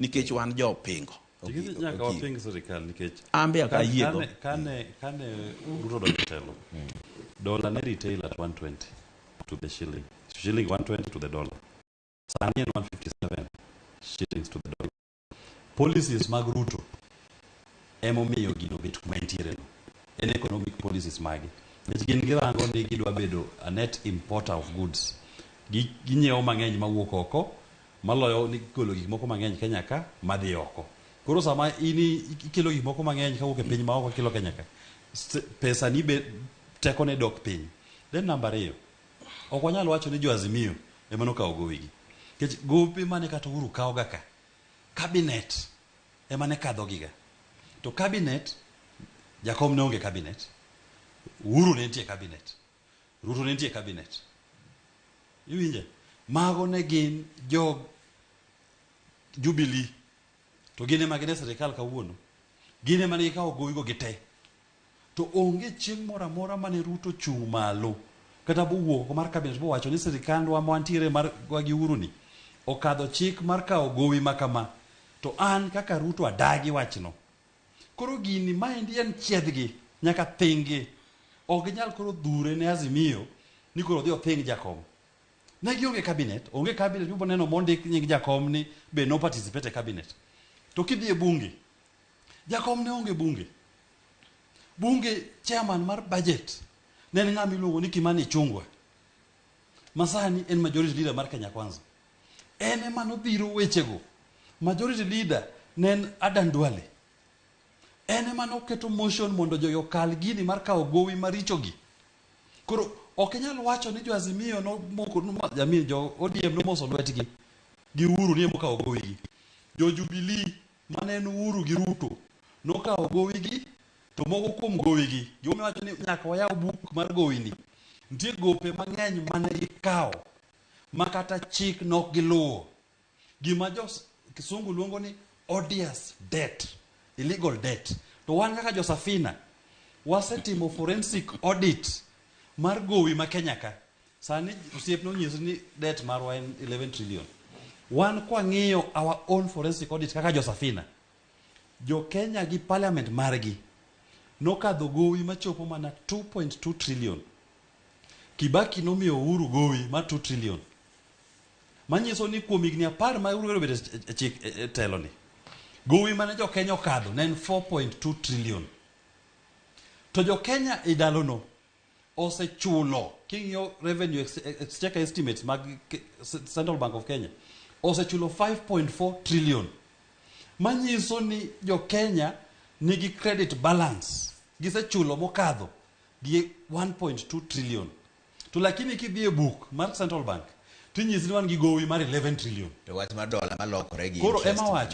Nikech wan jo pingo. Tikiti nyaka waping sirikal nikech An be ok ayiego. Kane Ruto odonjo e telo, dola ne retail at 120 to the shilling. Shilling 120 to the dollar. Sani en 157 shillings to the dollar. Policies mag Ruto emomiyo gino obet kuma entiere no. En economic policies mage. Nikech gin girango ni gidwa bedo a net importer of goods. Ginyiewo mang'eny mawuok oko maloyo ni golo gik moko mang'eny Kenya ka madhi oko. Koro sama in ikelo gik moko mang'eny kawuok e piny maoko ikelo Kenya ka, pesa ni be tekone dok piny. Then namba ariyo, ok wanyal wacho ni jo Azimio ema nokawo gowigi. Nikech gope mane kata Uhuru kawoga ka, cabinet ema ne kadho giga. To cabinet, Jakom ne onge cabinet, Uhuru ne nitie cabinet, Ruto ne nitie cabinet. Iwinje? Mago ne gin jo Jubilee to gin ema gin e sirikal kawuono. Gin ema ne gikawo gowigo gite. To onge chieng' moro amora mane Ruto chung' malo kata bowuok oko mar cabinet bowacho ni sirikandwa ma wantiere mar gi Uhuru ni okadho chik mar kawo gowi ma kama. To an kaka Ruto adagi wachno. Koro gini maendi en chiedhgi nyaka thing'gi. Ok ginyal koro dhure ne Azimio ni koro odhi othing' jakom. Ne gionge cabinet, onge cabinet mibiro neno mondik nying jakom ni be no participate e cabinet. To kidhi e bunge, jakom ne onge bunge. Bunge chairman mar budget ne en ng'ama iluongo ni Kimani Ichung'wa. Ma sani en majority leader mar Kenya Kwanza. En ema nodhiro wechego. Majority leader ne en Adan Duale. En ema noketo motion mondo jogi okal gini mar kawo gowi marichogi. Koro ok inyal wacho ni jo Azimio nomoko, jamii jo ODM nomoso lwetgi gi Uhuru ni emokawo gowigi. Jo Jubilee mane en Uhuru gi Ruto nokawo gowigi to moko kuom gowigi gimomiyo wacho ni nyaka wayaw buk mar gowini. Nitie gope mang'eny mane gikawo ma kata chik nok giluwo. Gima jo kisungu luongo ni odious debt, illegal debt. To wan kaka jo Safina wasetimo forensic audit mar gowi ma Kenya ka. Sani osiepna onyisi ni debt marwa en 11 trillion. Wan kwang'iyo our own forensic audit kaka jo Safina, jo Kenya gi parliament margi nokadho gowi machopo mana 2.2 trillion. Kibaki nomiyo Uhuru gowi mar 2 trillion. Manyiso ni kuom higni 10 ma Uhuru obedo e chik e telo ni, gowi mane jo Kenya okadho ne en 4.2 trillion. To jo Kenya e ndalono osechulo, king'iyo revenue exchequer estimates mag Central Bank of Kenya, osechulo 5.4 trillion. Manyiso ni jo Kenya nigi credit balance, gisechulo mokadho gi 1.2 trillion. To lakini kidhi e book mar Central Bank, tinyisi ni wan gi gowi mar 11 trillion. To wach mar dola malokore gi Koro interest. ema wacho.